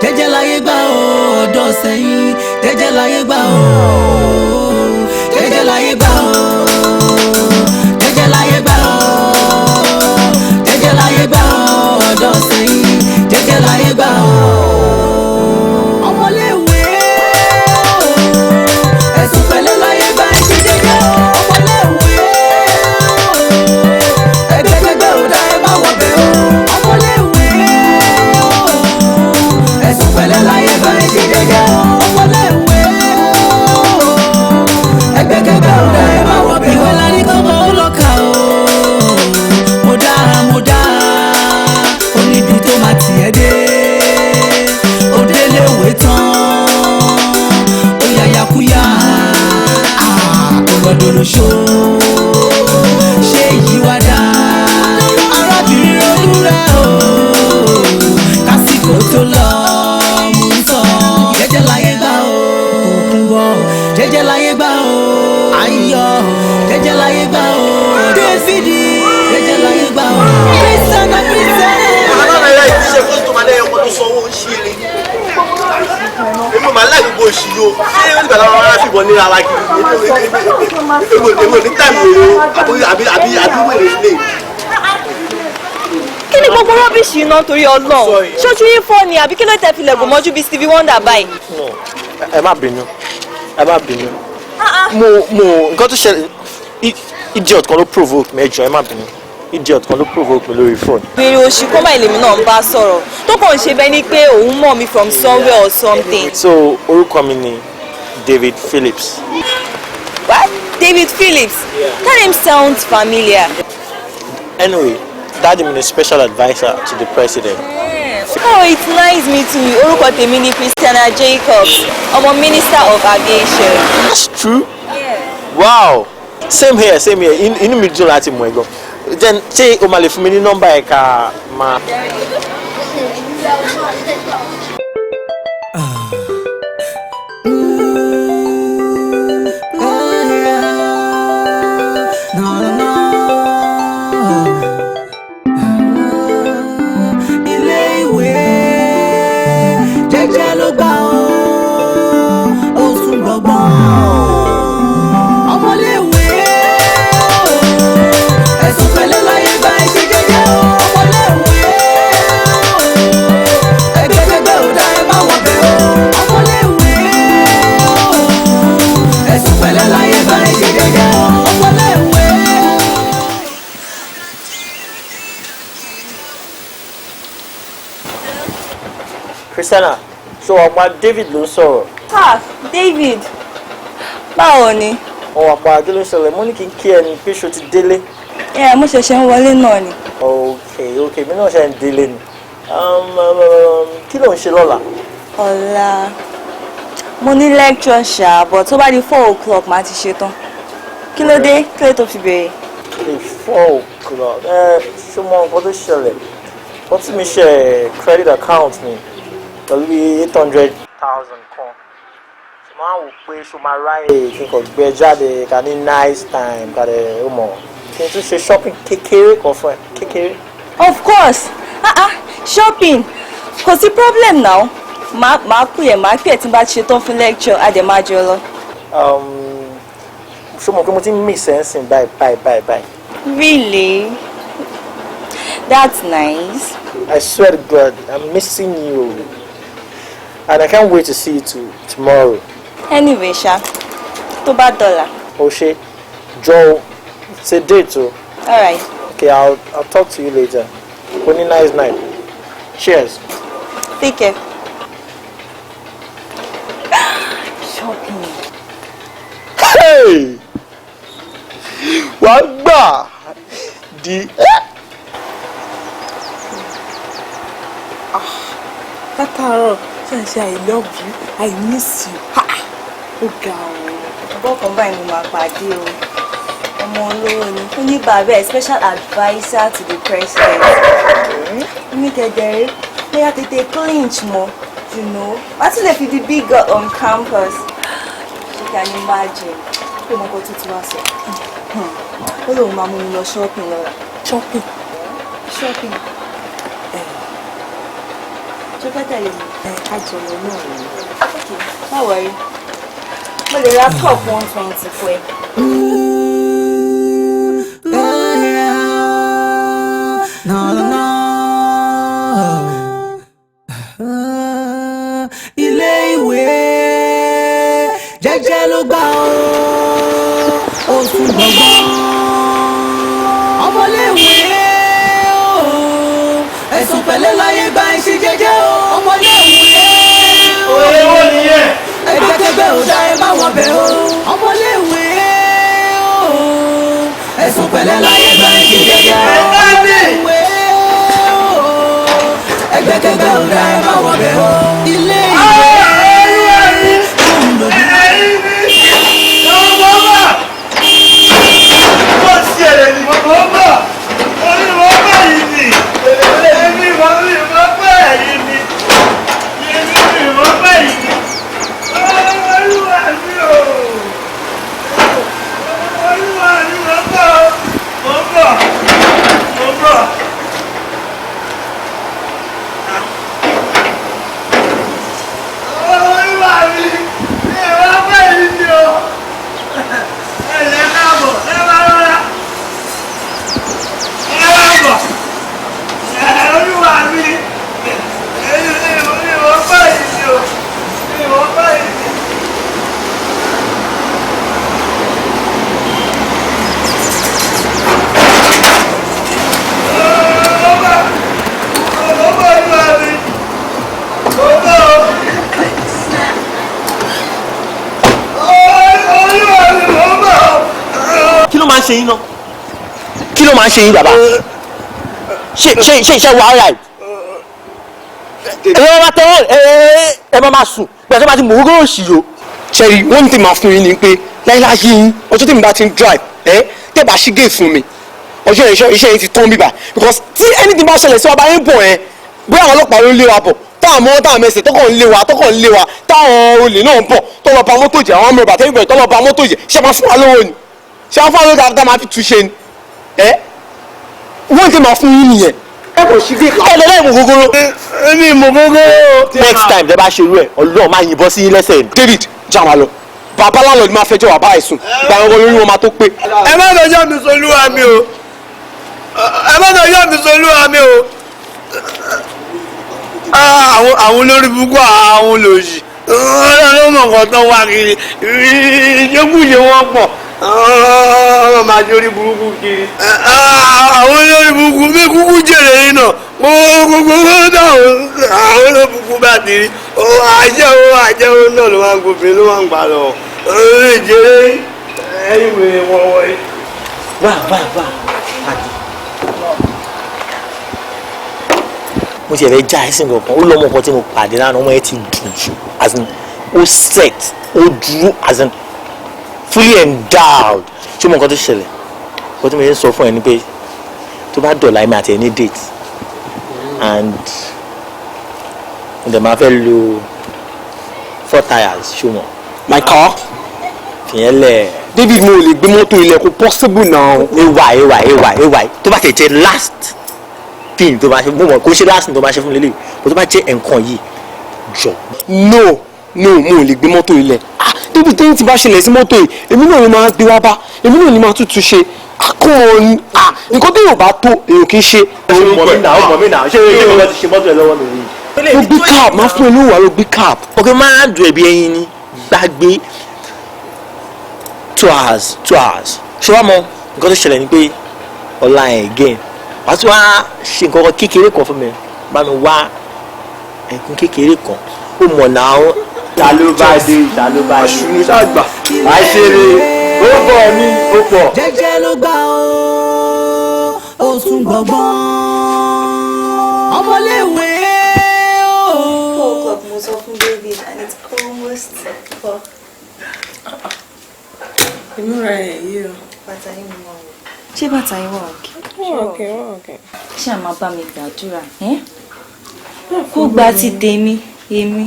Jẹ́jẹ́ láyé gbà ó, ọ̀dọ́ sẹ́yìn. Jẹ́jẹ́ láyé gbà ó, jẹ́jẹ́ láyé gbà ó, jẹ́jẹ́ láyé gbà ó, jẹ́jẹ́ láyé gbà ó, ọ̀dọ́ sẹ́yìn. Jẹ́jẹ́ láyé gbà ó. Ọmọléèwé, ẹ̀sùn pẹ̀lẹ́ láyé gbà, ẹ ṣe jẹ́jẹ́ o. Ọmọléèwé, ẹgbẹ́kẹ́gbẹ́ ò dá, ẹ má wọ̀ bẹ́ẹ̀ o. Ọmọléèwé, ẹ̀sùn pẹ̀lẹ́ láyé gbà, ẹ ṣe jẹ́jẹ́ o. Ọmọléèwé, ẹgbẹ́kẹ́gbẹ́ ò dá, ẹ má wọ̀ bẹ́ẹ̀ o. Ìwé la ní kọ́mọ ó lọ kà o. Mo dá, mo dá, ó níbi tó máa tiẹ̀ dé. Ó déléwé tán, ó yàyàkúyà, ó lọ́dọ̀ lóṣó. Ṣé yìí wá dá? Arábìnrin, ronú rẹ̀ o, kásìkò tó lọ. Mú ń sọ, jẹ́jẹ́ láyé gbà o. Òkun bọ̀, jẹ́jẹ́ láyé gbà o. Ayọ̀, jẹ́jẹ́ láyé gbà o. Dáfídì, jẹ́jẹ́ láyé gbà o. Christian, Christian. Alábẹ̀rẹ̀ ìṣe customer lẹ́yìn ọkọ̀ tó sanwó ń ṣe eré. Èmi ò máa láì gbogbo òṣì yìí o. Ṣé ó dìgbà táwọn ará fìbọn níra wa kiri? Èmi ò ní time wèrè o, àbí wèrè lè. Kí ni gbogbo rubbish náà, torí Ọlọ́run? Ṣojú yín fọ́ ni, àbí kí ló tẹ fi lẹ̀gùn mọ́jú bíi Stevie Wonder báyìí? No, ẹ má bínú, ẹ má bínú. Mo nǹkan tó ṣẹlẹ̀, idiot kan ló provoke mi. Ẹ jọ̀ọ́, ẹ má bínú, idiot kan ló provoke mi lórí phone. Wèrè òṣì kó má ìlèmí náà ń bá sọ̀rọ̀, tó kàn ń ṣe bẹ́ẹ̀ ni pé òun mọ̀ mi from somewhere or something. So orúkọ mi ni David Phillips. What? David Phillips? That name sounds familiar. Anyway, daddy mi ni special adviser to the president. Oh, it's nice meeting you. Orúkọ tèmi ni Christiana Jacobs, ọmọ Minister of Aviation. That's true. Wow, same here, same here. Inú mi dùn láti mọ̀ ẹ́ gan. Then ṣé o máa lè fún mi ní nọ́mbà ẹ̀ ká máa. No, no, no. Ilé ìwé, jẹ́jẹ́ ló gbà ó, ó tún gbọ̀ngbọ̀n. Ọmọléèwé, ẹ̀sùn pẹ̀lẹ́ láyé gba, ẹ ṣe jẹ́jẹ́ o. Ọmọléèwé, ẹgbẹ́kẹ́gbẹ́ ò dá, ẹ má wọ̀ bẹ́ẹ̀ o. Ọmọléèwé, ẹ̀sùn pẹ̀lẹ́ láyé gba, ẹ ṣe jẹ́jẹ́ o. Ọmọléèwé. Christiana, so ọmọ David ló ń sọ̀rọ̀. Ah, David, báwo ni? Wọn wà pa. Kí ló ń ṣẹlẹ̀? Mo ní kí n kí ẹni pé ṣo ti délé? Ẹ mo ṣẹ̀ṣẹ̀ ń wọlé náà ni. Ok, mi náà ṣe ń délé ni. Kí ló ń ṣe lọ́la? Ọ̀la mo ní lecture ṣá, but tó bá di 4 o'clock máa ti ṣe tán. Kí ló dé? Kí ló tó fi béèrè? Okay, 4 o'clock. Ẹ ṣó mọ nǹkan tó ṣẹlẹ̀? Wọ́n tí mi ṣe credit account mi pẹ̀lú bíi 800,000 kan. Ṣe máa ń wò pé ṣo máa ráyè kí n kàn gbé ẹ jáde, ká ní nice time, ká dẹ̀ ó mọ̀, kí n tún ṣe shopping kékeré kan fún ẹ, kékeré. Of course, ah ah, shopping, kò sí problem now. Máa pè ẹ́, máa pè ẹ́ tí n bá ti ṣe tán fún lecture, á dẹ̀ máa jọ lọ. Ṣó mọ̀ pé mo ti ń miss ẹ̀ ń sìn báyìí báyìí báyìí báyìí? Really? That's nice. I swear to God, I'm missing you. And I can't wait to see you tomorrow. Anyway ṣá, tó bá dọ̀là. Oshe, Joe, it's a date o. Alright. Okay, I'll talk to you later. Only nice night. Cheers. Take care. Shopping. Hey! Wàá gbà di. Látàárọ̀ ṣe ń ṣe "I love you, I miss you." Ha! Ó ga o. Bọ́ọ̀kan báyìí mo máa pàdé o. Ọmọ olówó ni. Ó ní bàbá ẹ̀ special adviser to the president. Ó ní kẹ̀dẹ̀rẹ́ bóyá tètè clinch mọ́. Wá tún lè fi di big girl on campus. You can imagine. Ó mọ nǹkan tuntun wá sọ. Ó lóun máa mú mi lọ shopping lọ́la. Shopping? Shopping. Ṣé o fẹ́ tẹ̀lé mi? Ẹ ká jọ lọ náà ni. Ok, má worry. Mo lè ra cup 120 fún ẹ. No, no, no. Ilé ìwé jẹ́jẹ́ ló gbà ó, ó tún gbọ̀ngbọ̀n. Ọmọléèwé ó, ẹ̀sùn pẹ̀lẹ́ láyé gba ẹṣin jẹ́jẹ́ o. Ọmọléèwé ó, ẹgbẹ́kẹ́gbẹ́ ò dá ẹ má wọ bẹ̀ o. Ọmọléèwé ó, ẹ̀sùn pẹ̀lẹ́ láyé gba ẹṣin jẹ́jẹ́ o. Ọmọléèwé ó, ẹgbẹ́kẹ́gbẹ́ ò dá ẹ má wọ bẹ̀ o. Ilé ìwé tóun lòdì. Kí ló máa ń ṣe yín náà? Kí ló máa ń ṣe yín, bàbá? Ṣe ṣe ṣe iṣẹ́ wa alright? Ẹ máa tẹ́wọ́, ẹ máa máa sùn pẹ̀lú bá ti mú ogó òṣì yó. Ṣẹ́rí, wọ́n ní tèmi máa fún yín ni pé láíláí yín, ọjọ́ tèmi bá ti ń drive, ẹ tẹ́ bá ṣí gate fún mi, ọjọ́ yẹn iṣẹ́ yẹn ti tán bíbà, because tí anything bá ṣẹlẹ̀ sí wa bá yín bọ̀ ẹ, bóyá àwọn ọlọ́pàá ló ń lé wa bọ̀, táwọn mọ́ táwọn mẹsẹ̀ tọkàn ń lé wa, tọkàn ń lé wa, táwọn olè náà ń bọ̀ tó lọ ba mọ́tò jẹ́, àwọn ọmọ ìbàtẹ́ ìbẹ̀rẹ̀ tó lọ ba mọ́tò jẹ́, ṣé máa fún wa lówó ni? Ṣé máa fún wa lówó tá a máa fi túnṣe ni? Ẹ wọ́n ti máa fún yín nìyẹn, ẹ kò ṣí gate. Ẹ lè láì mú gógóró. Èmi mú gógóró. Next time tẹ bá ṣe irú ẹ, Ọlọ́run máa yìnbọn sí yín lẹ́sẹ̀ ni. David, já wa lọ, bàbá lálọ́ ni máa fẹjọ́ bàbá ẹ̀ sùn, ìgbà wọn lórí wọn máa tó pé. Ẹ má fẹjọ́ mi solúwa mi o, ẹ má fẹjọ́ mi solúwa mi o. Àwọn olórí burúkú, àwọn olòṣì, ọlọ́run mọ̀ nǹkan tán wá kiri, ìjẹkújẹ wọn pọ̀, ọlọ́run máa jẹ́ orí burúkú kiri. Àwọn olórí burúkú mi kúkú jèrè yìí náà, gbogbo táwọn àwọn olórí burúkú bá ti rí àjẹwò àjẹwò náà ló máa ń gòfin ló máa ń gbà lọ ìjèrè ẹ̀yìn wèrè wọ̀wọ̀ yìí. Wá wá wá, pàdé. Mo ti ẹ̀fẹ̀ já ẹ̀sìn kankan, ó lọ́mọ kan tí mo pàdé lánàá, ọmọ yẹn ti dùn jù, as in ó set, ó dúró, as in fully endowed. Ṣé mo nǹkan tó ṣẹlẹ̀? Nǹkan tí mo ṣe ń sọ fún ẹ ni pé tó bá dọ̀la, èmi àti ẹ ní date, and mo dẹ̀ máa fẹ́ lo four tires, ṣó mọ̀? My car? Fìyẹn lẹ̀. David, mo ò lè gbé mọ́tò ilẹ̀, kò possible now. Ay ay ay ay, tó bá tẹ̀ jẹ́ last thing tó bá ṣe, mo mọ̀ kó ṣe last thing tó bá ṣe fún mi lélẹ̀, bó tó bá jẹ́ nǹkan yìí, jọ. No, no, mo ò lè gbé mọ́tò ilẹ̀. Ah, David, tẹ́yìn tí bá ṣẹlẹ̀ sí mọ́tò yìí, èmi náà ni máa gbé wá bá, èmi náà ni máa tútù ṣe. Ah, come on, ah, nǹkan tó yóò bá tó èèyàn kì í ṣe. Ó mọ̀ mí náà, ó mọ̀ mí náà, ṣé ṣé mo ti ṣe mọ́tò ẹ lọ́wọ́ mi rí? Mo gbé cab, máa fún ẹ lówó, àrò gbé cab. Ok, máa dùn ẹ̀bí ẹyin ni gbàgbé 2 hours, 2 hours. Ṣé wàá mọ nǹkan tó ṣẹlẹ̀ ni pé ọ̀la ẹ̀ again, wàá tún wá ṣe nǹkan kan kékeré kan fún mi, bá mi wá ẹ̀kún kékeré kan, ó mọ̀ náà. Ta ló bá dé? Ta ló bá dé? Àṣùnú ṣàgbà. Àṣírí ó bọ̀ ní ó pọ̀. Jẹ́jẹ́ ló gbà ó, ó tún gbọ̀ngbọ̀n. Ọmọléèwé ó. 4 o'clock mo sọ fún David and it's almost 4. Ìmúra ẹ̀ yìí o. Bàtà yín mo máa wọ̀. Ṣé bàtà yín wà okay? Wọ́n okay, wọ́n okay. Ṣé àmà bá mi gbàdúrà? Ẹ́? Kó gba ti tèmi, èmi.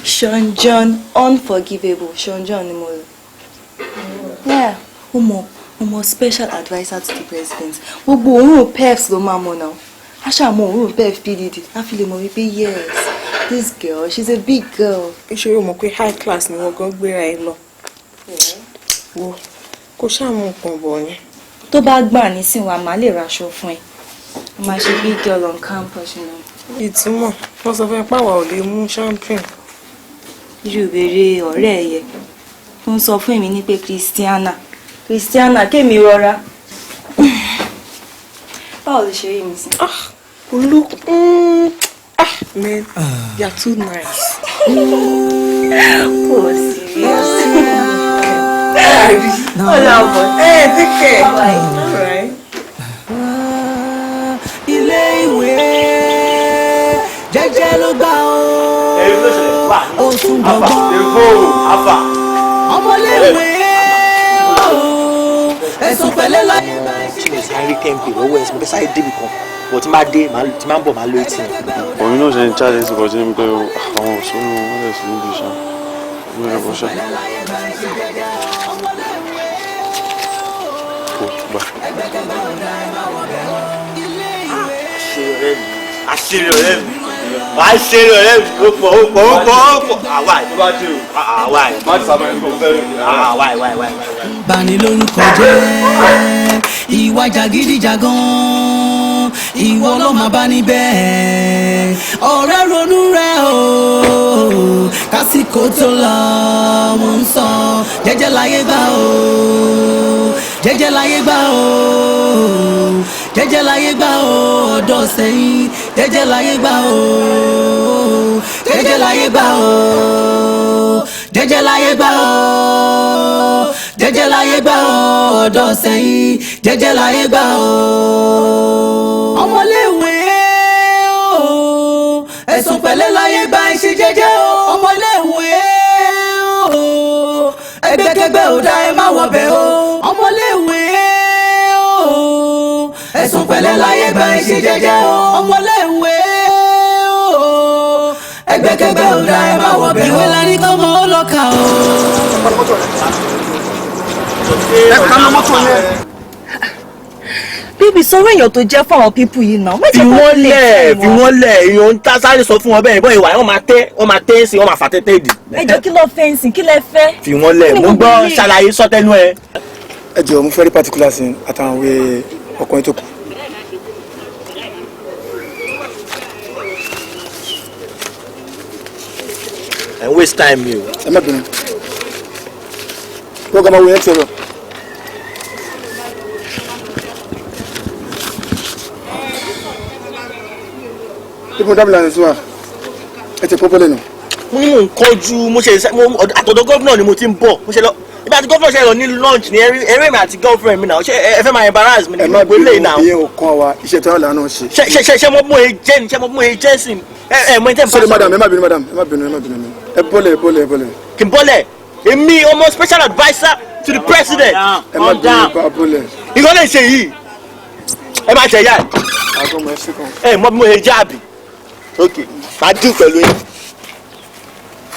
Sean John unforgivable. Sean John ni mo lò. Yeah, ó mọ special adviser to the president. Gbogbo òórùn peps ló máa mọ̀ náà. A ṣàmọ òórùn bẹ́ẹ̀ fi dìde, á fi lè mọ̀ wípé yes, this girl, she's a big girl. Ìṣòro mọ̀ pé high class ni wọ́n gan gbéra ẹ lọ. Wo kò ṣàmù nǹkan bọ̀ ni. Tó bá gbà nísìnyí wa, màá lè raṣọ fún ẹ. A máa ṣe big girl on campus. Ìtumọ̀, wọ́n sọ fún ẹ pàwọ̀ ò lè mú champagne. Irú ìbéèrè ọ̀rẹ́ ẹ yẹ tó ń sọ fún èmi ní pé Christiana Christiana kémi rọra. Báwo ló ṣe rí mi sí? Ah, look, ah, man, you're too nice. Oh, serious. Hola, boy. Hey, take care. Bye. All right. Ilé ìwé jẹ́jẹ́ ló gbà ó, ó tún gbọ̀ngbọ̀n ọmọléèwé ó, ẹ̀sùn pẹ̀lẹ́ láyé bá ẹ Tí mo sáré 10K lọ́wọ́ ẹ̀, mo fẹ́ sáré débì kan, bọ̀ tí máa dé, tí máa ń bọ̀, máa lo ATM. Òun náà ṣe ń jáde sí kọjá ní pé àwọn òṣèlú wọn lè sí níbi iṣẹ́ ní ẹ̀rọ ṣá. Kò gbà. Àṣírí ọ̀rẹ́ mi, wàá ṣeré ọ̀rẹ́ mi, ó pọ̀, ó pọ̀, ó pọ̀, ó pọ̀, àwa yìí, àwa yìí, àwa yìí, wáyìí, wáyìí. Bani lórúkọ jẹ́ ìwà jàgídíjàgan, ìwọ ló máa bá níbẹ̀. Ọ̀rẹ́, ronú rẹ o, kásìkò tó lọ. Mo ń sọ jẹ́jẹ́ láyé gbà o, jẹ́jẹ́ láyé gbà o, jẹ́jẹ́ láyé gbà o. Ọ̀dọ́ sẹ́yìn, jẹ́jẹ́ láyé gbà o, jẹ́jẹ́ láyé gbà o, jẹ́jẹ́ láyé gbà o, jẹ́jẹ́ láyé gbà o. Ọ̀dọ́ sẹ́yìn, jẹ́jẹ́ láyé gbà o. Ọmọléèwé o, ẹ̀sùn pẹ̀lẹ́ láyé gbà, ẹ ṣe jẹ́jẹ́ o. Ọmọléèwé o, ẹgbẹ́kẹ́gbẹ́ ò dá, ẹ má wọbẹ̀ o. Ọmọléèwé o, ẹ̀sùn pẹ̀lẹ́ láyé gbà, ẹ ṣe jẹ́jẹ́ o. Ọmọléèwé o, ẹgbẹ́kẹ́gbẹ́ ò dá, ẹ má wọbẹ̀ o. Ìwé la ní kọ́mọ ó lọ kà o. Ẹ paná mọ́tò yẹn. Baby, sọ̀rọ̀ èèyàn tó jẹ́ fún àwọn people yìí náà. Má Fi jẹ́ kó wọ́n lè lẹ̀, fún fi wọ́n lẹ̀. Èèyàn ń tá sáré sọ fún wọn bẹ́ẹ̀ bọ́ ìwà, wọ́n máa tẹ́, wọ́n máa tẹ́ sí, wọ́n máa fà tẹ́tẹ́ dì. Ẹ jọ, kí ló fẹ́ǹsì? Kí lẹ fẹ́? Fi wọ́n lẹ̀. Kí ni Mo gbogbo gbọ́ eléyìí? ṣàlàyé sọ́tẹ́nu ẹ. Ẹ jọ̀ọ́, mo fẹ́ rí particulars yín àtàwọn ìwé ọkùnrin tó kù. Ẹ ń waste time mi o. Ẹ má bínú, wọ́n gbọ́ máa wo yẹn tiẹ̀ lọ. Ibo dábìlà ní sùwà ẹ ti pọ́pọ́ lẹ́nu. Mo ní mò ń kọjú, mo ṣe mo àtọ̀dọ̀ gómìnà ni mo ti ń bọ̀. Mo ṣe lọ ibi àti gómìnà ṣe lọ ní lunch ní eré mi àti girlfriend mi náà. Ṣé ẹ fẹ́ máa embarrass mi Ẹ ní má gbogbo bínú, eléyìí náà? ìyẹn ò kàn wá, iṣẹ́ tí wọ́n là náà ṣe. Ṣe mo mú e jẹ́ ni, ṣe mo mú e jẹ́ sí ẹ ẹ mọ ẹ tẹ́ n bá Sorry sọ̀rọ̀. madam, ẹ má bínú, madam, ẹ má bínú, ẹ má bínú, ẹ bọ́lẹ̀, ẹ bọ́lẹ̀, ẹ bọ́lẹ̀. Kì í bọ́lẹ̀, èmi ọmọ special adviser to the president. Ẹ má bínú, bá bọ́lẹ̀. Ìkọ́ lè ṣe yìí, ẹ máa ṣe yá ẹ. Àgọ́ mọ̀ ẹ ṣe kan. Ẹ mọ bí mo ṣe jẹ́ àbí? Ok, máa dín pẹ̀lú yín.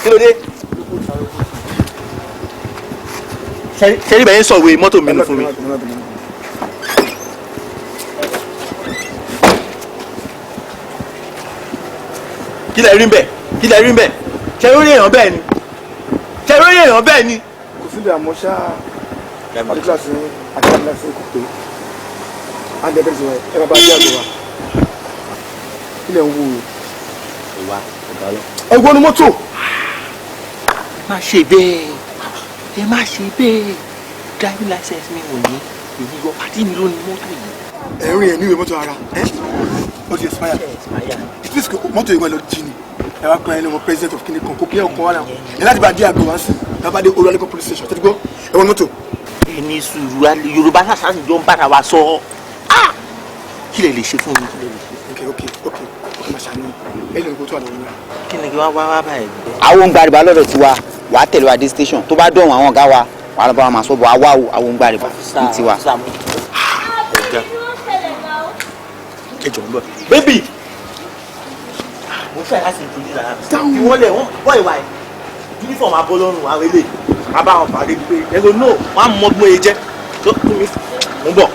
Kí ló dé? Ṣe ní bẹ̀yẹn sọ̀wé mọ́tò mi Ẹ nù má fún mi. bínú, ẹ má bínú. Kí lẹ rí ń bẹ̀? Kí lẹ rí ń bẹ̀? Ṣe lórí èèyàn bẹ́ẹ̀ ni? Ṣe lórí èèyàn bẹ́ẹ̀ ni? Kò síbi, àmọ́ ṣá, particulars yín àti particulars yín kò pé and ẹ bẹ̀rẹ̀ sí ẹ má bá dé àgọ́ wa. Ilẹ̀ ń wò ó. Ìwà ọ̀gá lọ. Ẹ wọnú mọ́tò. Má ṣe bẹ́ẹ̀, ẹ má ṣe bẹ́ẹ̀. Driving license mi ò ní èyí yọ pàtí mi ló ní mọ́tò yìí. Ẹ ń rìn ẹ níwèé mọ́tò ara ẹ ó ti expire. It means mọ́tò yìí wọ́n lọ jí ni ẹ wá pẹ́ ẹni ọmọ president of kini kan kó kílẹ̀ ọkàn wà náà ẹ láti bá dé àgọ́ wa sí ẹ bá dé olúwalékọ́ police station tẹ́tí gbọ́, ẹ wọnú mọ́tò. Ẹ ní sùúrù, alẹ́ Yorùbá ṣàṣàṣì jọ ń bára wa sọ. Ah! Kí lè ṣe fún mi? Kí lè lè ṣe? Ok, màá ṣàánú ẹ lè kó tó àlọ́ yín. Kí ni kí wọ́n wá wá báyìí? Àwọn ń gbàrìbá lọ́dọ̀ tiwa, wàá tẹ̀lé wa dé station. Tó bá dọ̀hún, àwọn ọ̀gá wa wàá lọ bá wa máa sọ bọ̀ àwa o. Àwọn ń gbàrìbá ní tiwa. Ọ̀gá, ẹ jọ̀ọ́, ń bọ̀. Baby, mo fẹ́ láti introduce ara mi. Fi wọ́n lẹ̀, wọ́n bọ́ ìwà ẹ̀. Uniform abọ́lọ́run àwọn eléyìí. A bá wọn pàdé pé ẹ̀rọ náà wọ́n á mọ bí mo yẹ jẹ́. Tó kún mi, mo ń bọ̀.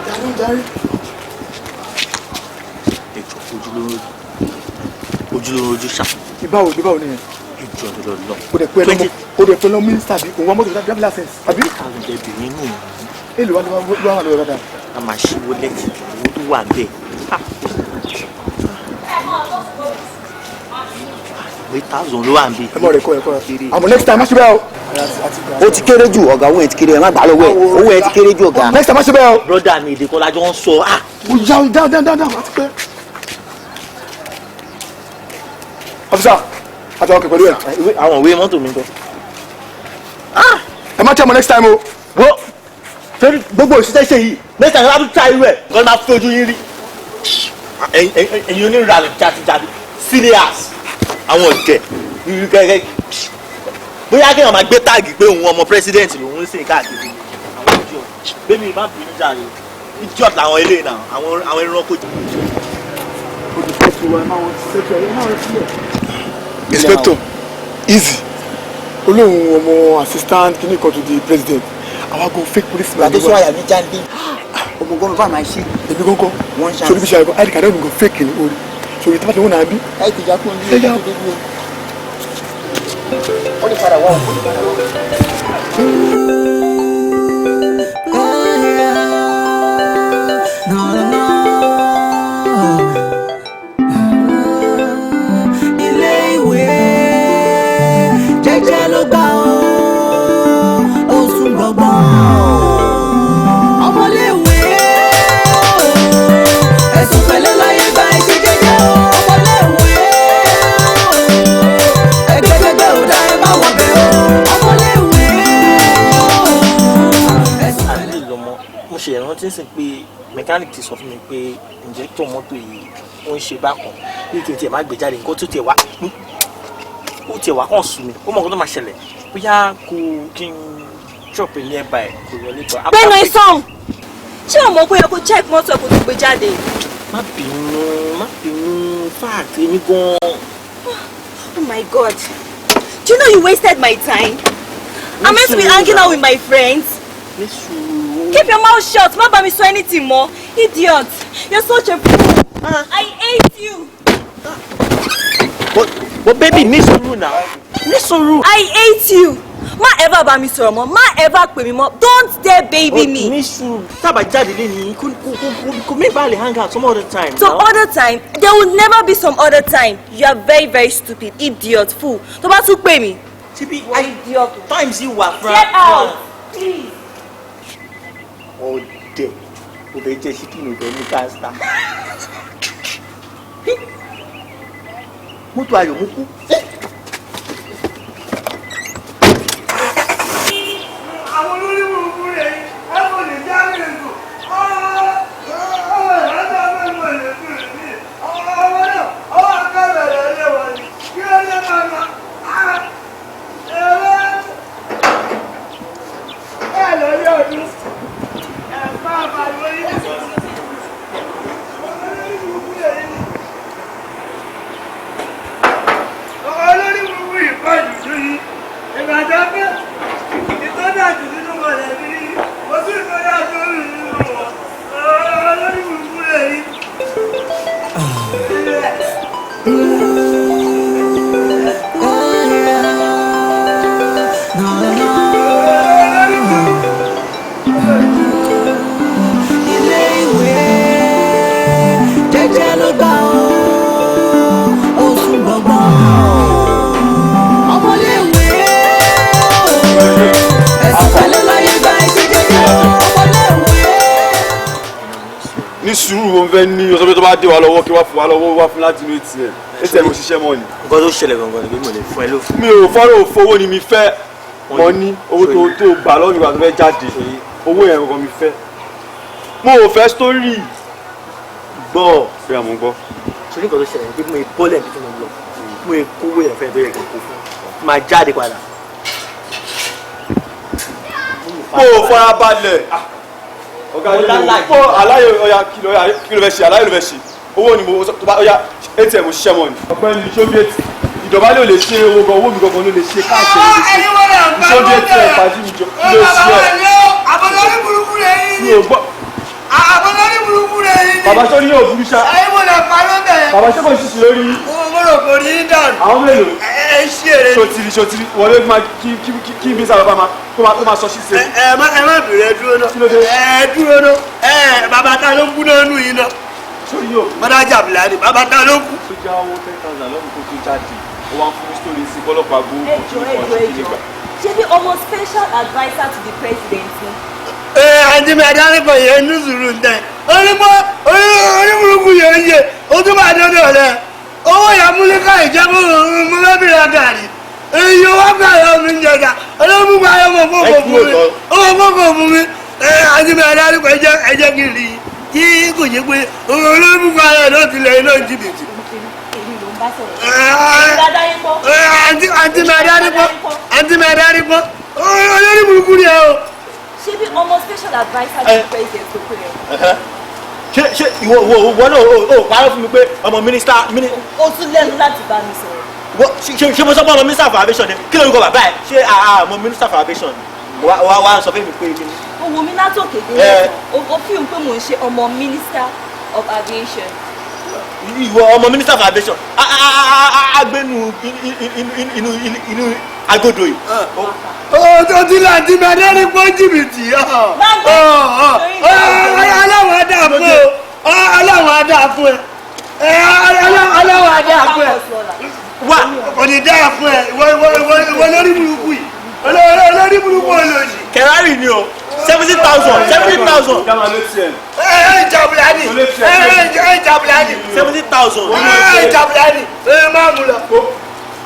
Darí darí. Ojúlówó ojú ṣá. Ìbáwo ìbáwo nìyẹn. Ìjọ tó lọ lọ. O dẹ̀ pẹ́ lọ́mọ o dẹ̀ pẹ́ lọ́mọ mínísítà bí òun wá mọ́tò drive license àbí. Thousand ẹbí nínú. Èlò wa ló wà lọ́wọ́ dáadáa. A máa ṣí wọlẹ́tì owó tó wà bẹ́ẹ̀. 8,000 ló wà níbí. Ẹ mọ̀ rẹ̀ kọ́ ẹ kọ́ ẹ. Àmọ́ next time má ṣe bẹ́ẹ̀ o. Ó ti kéré jù ọ̀gá, owó ẹ̀ ti kéré, ẹ má gbà lọ́wọ́ ẹ̀, owó ẹ̀ ti kéré jù ọ̀gá. Next time má ṣe bẹ́ẹ̀ o. Brother mi èdè kọ́lá jọ ń sọ. Mo yá o down down down down àti pẹ́. Officer, àti àwọn kẹ̀kẹ́ pẹ̀lú ẹ̀. Àwọn ìwé mọ́tò mi kọ́. Ẹ má tẹ́ ọmọ next time o. Wo torí gbogbo òṣìṣẹ́ ṣe yìí next time wàá tún try irú ẹ̀ kọ́ máa fi ojú yín rí. Ẹ̀yin onírànlẹ̀ jàdìjàdì serious àwọn ọ̀dẹ̀ kẹ́kẹ́ bóyá kéèyàn máa gbé táàgì pé òun ọmọ president lòun ń sìn káàkiri àwọn idiot bébí má bínú jàre idiot làwọn eléyìí náà àwọn ẹranko. Inspector easy olóhùn ọmọ assistant kìíní kan to the president àwa go fake policeman. Ìgbà tó sọ àyà mi jáde ọmọ gọ́ọ̀mù fáwọn máa ṣe. Èmi kọ́kọ́ sórí bí ṣe àìkọ́ id card ẹ̀mí gan fake ni orí sórí tí wọ́n ti wọ́n náà bí. Ẹ ti já kúrò ní ilé ìgbé o. Ó lè padà wá o. Ilé ìwé jẹ́jẹ́ ló gbà ó, ó sùn gbọ̀ngbọ̀n. Ọmọléèwé ẹ̀sùn pẹ̀lẹ́ láyé gba ẹ̀ṣẹ̀ jẹ́jẹ́ o. Ọmọléèwé ẹgbẹ́gbẹ́gbẹ́ ò dá ẹ má wọ bẹ̀ o. Ọmọléèwé ẹ̀sùn pẹ̀lẹ́. Àlè lọmọ mo ṣe ìrántí sí pé mẹkáníìkì ti sọ fún mi pé injector mọ́tò yìí ó ń ṣe bákan bí kí n tiẹ̀ má gbé jáde nǹkan tó tiẹ̀ wá ó tiẹ̀ wá kàn sú mi ó mọ̀ nǹkan tó máa ṣẹlẹ̀ bóyá kò kí n chop ní ẹ̀bà ẹ̀ kò yọlé bọ̀. Gbẹ́nu ìsọ̀n ṣé o mọ̀ pé o kò check mọ́tò kó tó gbé jáde? Má bínú má bínú fact èmi gan-an. Oh my God, do you know you wasted my time? I'm meant to be hanging out with my friends. Keep your mouth shut. Má bá mi sọ anything more. Idiot, you're such a fool. I hate you. But baby, ní sùúrù now. Ní sùúrù. I hate you. Má ever bá mi sọ̀rọ̀ mọ́. Má ever pè mí mọ́. Don't dare baby me. Ní sùúrù. Tábà jáde lé ní kò mí bá lè hang out some other time. Some other time? There will never be some other time. You are very very stupid, idiot, fool. Tó bá tún pè mí. Ṣebí idiot times yìí wà fún. Get out, please. Ọ̀dẹ̀ kò fẹ́ jẹ́ ṣíkìnì ìfẹ́ ní pásítà. Mọ́tò ayọ̀ mú kú. Àwọn olórí burúkú rẹ̀ ẹ kò lè já lè sùn. Olórí burúkú yìí pọ̀ jù lóyún. Ìbàdàn pé ìtọ́jú àjù nínú mọ̀lẹ́bí kò sí ìtọ́jú àjù nínú wọn. Olórí burúkú rẹ̀ yìí. Ilé ìwé jẹ́jẹ́ ló gbà ó, ó sùn gbọ̀ngbọ̀n. Ọmọléèwé ẹ̀sùn pẹ̀lẹ́ láyé gba ẹ̀ṣẹ̀ jẹ́jẹ́ o. Ọmọléèwé. Ní sùúrù mo fẹ́ ní ọsọ pé tó bá dé wa lọ́wọ́ kí wá fún wa lọ́wọ́ wá fún láti inú ATM ATM ò ṣiṣẹ́ mọ́ ni. Nǹkan tó ṣẹlẹ̀ gangan ni pé mo lè fún ẹ lófin. Mi ò fọ́rọ̀ òfowó ni mi fẹ́ mọ ní owó tó gbà lọ́wọ́ mi wà tó fẹ́ jáde owó yẹn gangan mi fẹ́. Mo ò fẹ́ sítórì. Gbọ́. Ṣé àmú gbọ́? Ṣé nǹkan tó ṣẹlẹ̀ ni pé mo lè bọ́lẹ̀ níbi tí mo lọ mo lè kówó yẹn fẹ́ tó yẹ kí n kó fún un máa jáde padà. Mo ò fara balẹ̀. Ọ̀gá yìí mo aláyè ọ̀yà kí ló fẹ́ ṣe aláyè ló fẹ́ ṣe owó ni mo tó bá ọ̀yà ATM ò ṣiṣẹ́ mọ́ ni. Ọ̀gbẹ́ni Ṣóbíẹ̀tì ìjọba ló lè ṣe owó gan owó mi gangan ló lè ṣe káàṣì ló lè ṣe Ṣóbíẹ̀tì ẹ̀ pàdé mi jọ ló ṣe ẹ̀. Àbọ̀lọ́rí burúkú rẹ̀ yìí Mi ò gbọ́. Àwọn olórí burúkú rẹ̀ yìí ni. Bàbá sọ́ni yóò burú ṣá. Ayé mo lè parọ́ bẹ́ẹ̀. Bàbá ṣé kò ń ṣiṣẹ́ lórí. Mo rò kò rí dànù. Àwọn mélòó. Ẹ ṣí èrè. Ṣòtìrì ṣòtìrì wọlé máa kí kí kí mi sábà bá máa kó máa sọ ṣíṣe. Ẹ má bèrè ẹ dúró náà. Ẹ dúró náà. Ẹ bàbá ta ló kú náà nù yín náà. Sórí yóò. Bọ́dá jàbìlá ni bàbá ta ló kú. Ó já owó 10,000 lọ́rùn kó tó jáde. Ó wá ń fún mi sítórì sí bọ́lọ́pàá gbowó. Ẹ jọ̀ọ́ ẹ jọ̀ọ́ ẹ jọ̀ọ́. Ṣé bí ọmọ special adviser to the president ni? Ẹ àǹtí mi adárẹ́pọ̀ yẹn ní sùúrù ń tẹ. Oníburúkú yẹn ń yẹ, ó tún bá dọ́dọ̀ rẹ̀. Owó ìyá múlíkà ìjẹ́bú mọ́lẹ́bìnrin àgàrí. Èyí owó gbà yọ mi ń jẹta. Olóògùn gbà yọ mọ̀ fọ́kọ̀ fún mi. Owó fọ́kọ̀ fún mi. Ẹ àǹtí mi adárẹ́pọ̀ ẹ jẹ́ kí n rí i. Kí kò ṣe pé olóògùn gbà yọ náà tilẹ̀ iná jìbìtì. Èmi ló ń bá sọ̀rọ̀. Àǹtí mi adárẹ́pọ̀ àǹtí mi adárẹ́pọ̀ olórí burúkú ni ẹ o. Ṣé bí ọmọ special adviser to the president tó pé rẹ? Ṣé ṣé ìwọ ìwọ ìwọ náà o parọ́ fún mi pé ọmọ mínísítà. O tún lẹ́nu láti bá mi sọ̀rọ̀. Ṣé mo sọ pé ọmọ mínísítà for aviation ni? Kí lorúkọ bàbá ẹ? Ṣé ọmọ mínísítà for aviation ni? Wá wá sọ fún mi pé kí ni. O wo mi látòkè dé lẹ́sàn. O fi hàn pé mò ń ṣe ọmọ minister of aviation. Ìwọ ọmọ minister for aviation agbẹnu inú inú agodo yìí. Ó ti là ti bẹ lórí pọ́ jìbìtì. Ọlọ́run á dà fún ẹ. Ọlọ́run á dà fún ẹ. Ọlọ́run á dà fún ẹ. Wá kò ní dà fún ẹ. Ìwọ lórí burúkú yìí. Olórí burúkú olóyè. Ferrari ni o 70,000 70,000. Ẹ ẹ jàbùlánì. Ẹ ẹ jàbùlánì. 70,000. Ẹ ẹ jàbùlánì. Ẹ má mú lọ.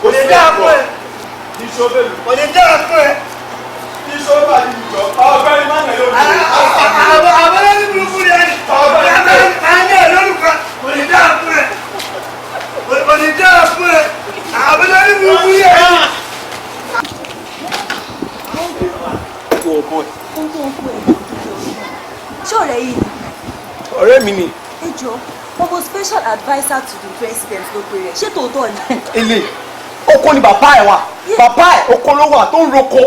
Kò ní dà fún ẹ. Kò ní dà fún ẹ. Ọ̀gbẹ́ni má nà yóò dé. Àwọn olórí burúkú ni ẹ ní. Àwọn ẹ lórúkọ. Kò ní dà fún ẹ. Kò ní dà fún ẹ. Àwọn olórí burúkú ni ẹ ní. Ṣé ọ̀rẹ́ yìí ni? Ọ̀rẹ́ mi ni. Ẹ jọ̀ọ́, ọmọ special adviser to the president ló pe rẹ̀. Ṣé tòótọ́ ni? Ilé oko ni bàbá ẹ̀ wà. Bàbá ẹ̀ oko ló wà tó ń roko.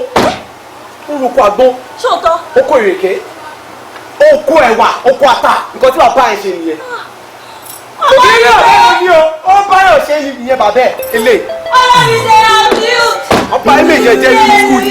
Tó ń roko àgbọn. Ṣóòótọ́? Oko ìrèké. Oko ẹ̀wà, oko ata. Nǹkan tí bàbá ẹ̀ ṣe nìyẹn. Ìdílé ọ̀rẹ́ mi ni o, ó bá yọ̀ ṣe ìyẹn bàbá ẹ̀. Ilé. Ọlọ́run ṣe àbíù. Ọba ilé ìjẹ́jẹ́ ní skul.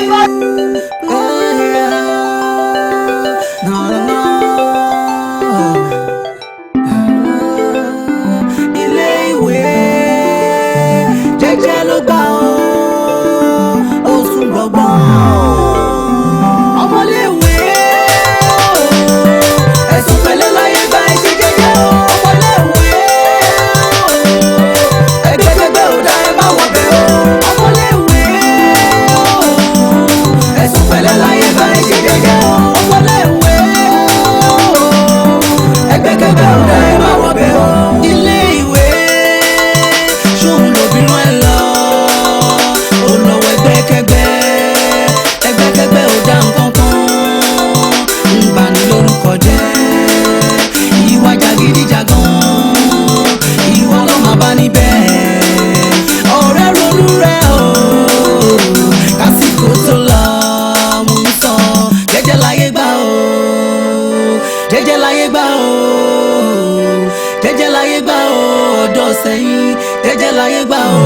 Jẹ́jẹ́ láyé gbà ó, ọ̀dọ́ sẹ́yìn, jẹ́jẹ́ láyé gbà ó.